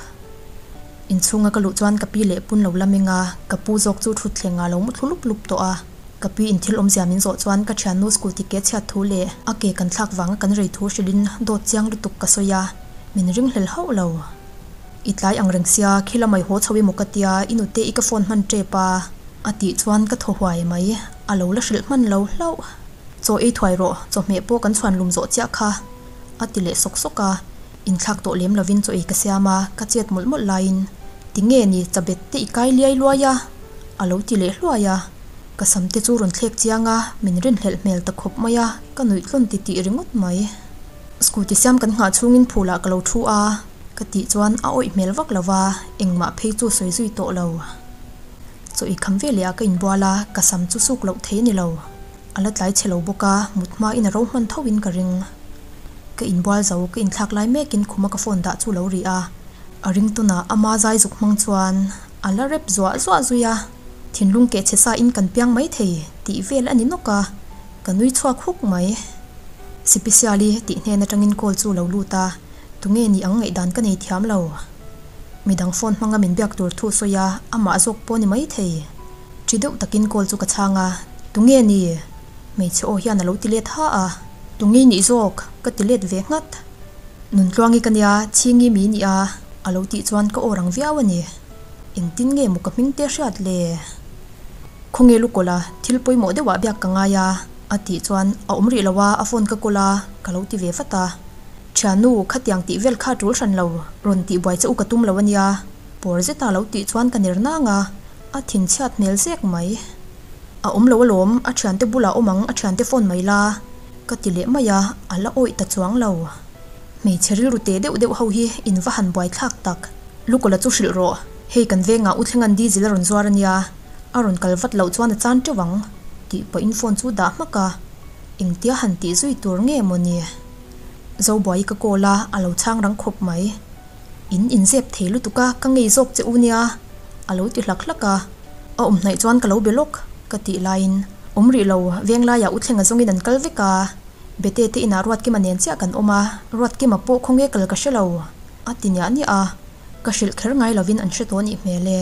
Inchhunga ka luh chuan ka pi leh pun lo la meng a, ka pu zawk chu thutthleng ah lo mu thlu lup lup tawh a. Ka pi in thil awmzia min zawh chuan ka thiannu scooty ke chhiat thu leh a ke kan thlak vanga kan rei thu hrilhin dawt chiang lutuk ka sawi a, min ringhlel hauh lo. I tlai ang reng sia, khi lamai haw chho emaw ka tia, i nute i ka phone hman tep a. A tih chuan ka thaw huai mai, a lo la hrilh hman lo hlauh. Chaw ei thuai rawh, chawhmeh pawh kan chhuan lum zawh chiah kha. A ti leh sawk sawk a, inthlak tawh lem lovin chaw ei ka siam a, ka chet mawlh mawlh laiin, Tinge ni, chabet te i kai liai luai a? A lo ti leh hluai a. Ka sam te chu rawn thlek chiang a, min rinhlelh hmel ta khawp mai a, ka nuih tlawn ti tih ringawt mai. Scooty siam kan nghah chhungin phulah ka lo thu a, ka tih chuan a awih hmel vak lo va, engmah phei chu sawi zui tawh lo. Chaw i kham veleh ah ka inbual a, ka sam chu suk loh thei a ni lo. A la tlai chhe lo bawk a, mut hma in a ro hman tho in ka ring. Ka inbual zo, ka inthlak lai mekin khuma ka phone dah chu lo ri a, a ring tunah ama zai zuk hmang chuan a la rep zuah zuah zui a, thinlung keh chhe sa in kan piang mai thei tih vel a ni nawk a, ka nui chhuak huk mai. Sipisiali tih hnen atangin call chu lo lut a, tunge ni ang ngaihdan ka nei thiam lo. Midang phone hmanga min biak tur thu sawi a, amah zawk pawh ni mai thei. Ṭi deuh takin call chu ka chhang a, Tunge ni? Hmeichhe aw hian a lo ti let ha a. Tunge nih zawk? Ka ti let ve nghat. Nuntluangi ka nia, Chhingi mi nia a lo tih chuan ka aw rang viau a ni. Engtin nge maw ka hming te hriat le? Khawnge lukawlh a, thil pawimawh deuhah biak ka ngai a, a tih chuan a awm rih lo a, a phone ka kawl a, ka lo ti ve vat a. Thiannu, khatiang tih vel kha tul hran lo, rawn tih buai che u ka tum lo a nia, pawr zeta lo tih chuan ka ner nang a, a thinchhiat hmel zek mai. A awm lo alawm, a thiante bulah awm ang, a thiante phone mai la, ka ti leh mai a, a la awih ta chuang lo. Hmeichhe rilru teh deuh deuh ho hi in va han buai thlak tak. Lukawla chu hrilh rawh, hei kan vengah U Thlengan diesel a rawn zuar a nia, a rawn kal vat loh chuan a chan teuh ang, tih pawhin phone chu dah hmak a, engtia han tih zui tur nge maw ni? Zobuai ka call a, a lo chhang rang khawp mai. In inzep thei lutuk a, ka ngei zawk che u nia, a lo ti hlak hlak a. A awm hnaih chuan ka lo be lawk, ka tih laiin, Awm rih lo, venglaiah U Thlenga zawngin an kal vek a, Bete te inah Ruatkima nen chiah kan awm a, Ruatkima pawh khawnge kal ka hre lo, a ti niah niah a, ka hrilh kher ngai lovin an hre tawh nih hmel e.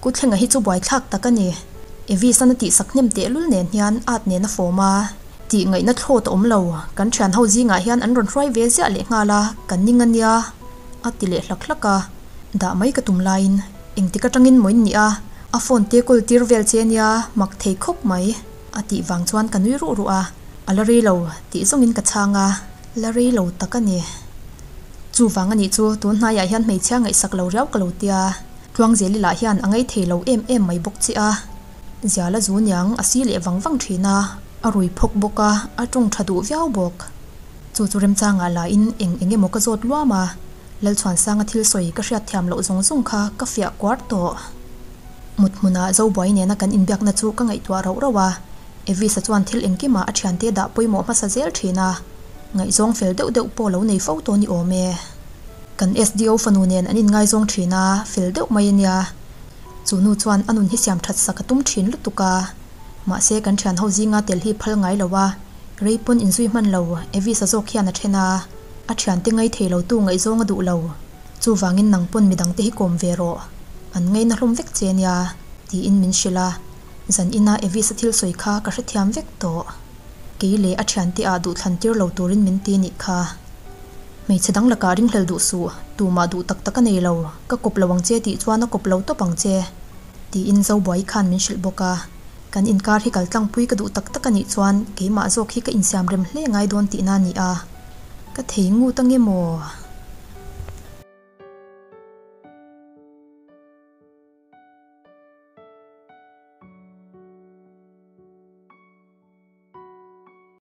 Ku Thlenga hi chu buaithlak tak a ni. Evis-an a tihsak hnem tehlul nen hian at nen a fawm a. Tih ngaihna thlawt a awm lo, kan thian ho zingah hian an rawn hruai ve ziah leh nghal a, kan ning a nia, a ti leh hlak hlak a. Dah mai ka tum laiin engtik atangin maw in nih a, a phone te kawl tir vel che nia, mak thei khawp mai, a tih vang chuan ka nui ruh ruh a, a la rei lo tih zawngin ka chhang a, la rei lo tak a ni. Chuvang a nih chu tun hnaiah hian hmeichhia ngaihsak lo riau ka lo tia, Tluangzeli lah hian a ngaithei lo em em mai bawk che a. Ziala zu niang a si leh vang vang thin a, a rui phawk bawk a, a tawng tha duh viau bawk. Chu chu remchangah lahin eng eng emaw ka zawt luam a, Lalchhuansanga thil sawi ka hriat thiam loh zawng zawng kha ka fiah kuar tawh. Mut hmunah Zobuai nena kan inbiakna chu ka ngaihtuah rauh rauh a, Evisa chuan thil engkimah a thiante dah pawimawh hmasa zel thin a, ngaihzawng fel deuh deuh pawh lo nei fo tawh ni awm e. Kan SDO fanu nen an inngaizawng thin a, fel deuh mai a nia. Chu nu chuan a nun hi siam that sak a tum thin lutuk a, mahse kan thian ho zinga tel hi phal ngai lo a, rei pawn inzui hman lo, Evis-a zawk hian a then a, a thiante ngai thei lo tu ngaihzawng a duh lo, chuvangin nang pawn midangte hi kawm ve rawh, an ngaina hlawm vek che nia, tiin min hrilh a, zan ina Evis-a thil sawi kha ka hrethiam vek tawh. Kei leh a thiante ah duhthlan tir lo turin min ti nih kha. Hmeichhe dang lakah ringhlel duh suh, tumah duh tak tak a nei lo, ka kawp lo ang che tih chuan a kawp lo tawp ang che, tiin Zobuai khan min hrilh bawk a. Kan inkar hi kal tlangpui ka duh tak tak a nih chuan keimah zawk hi ka insiam rem hle ngai dawn tihna a ni a. Ka thei ngut ange maw?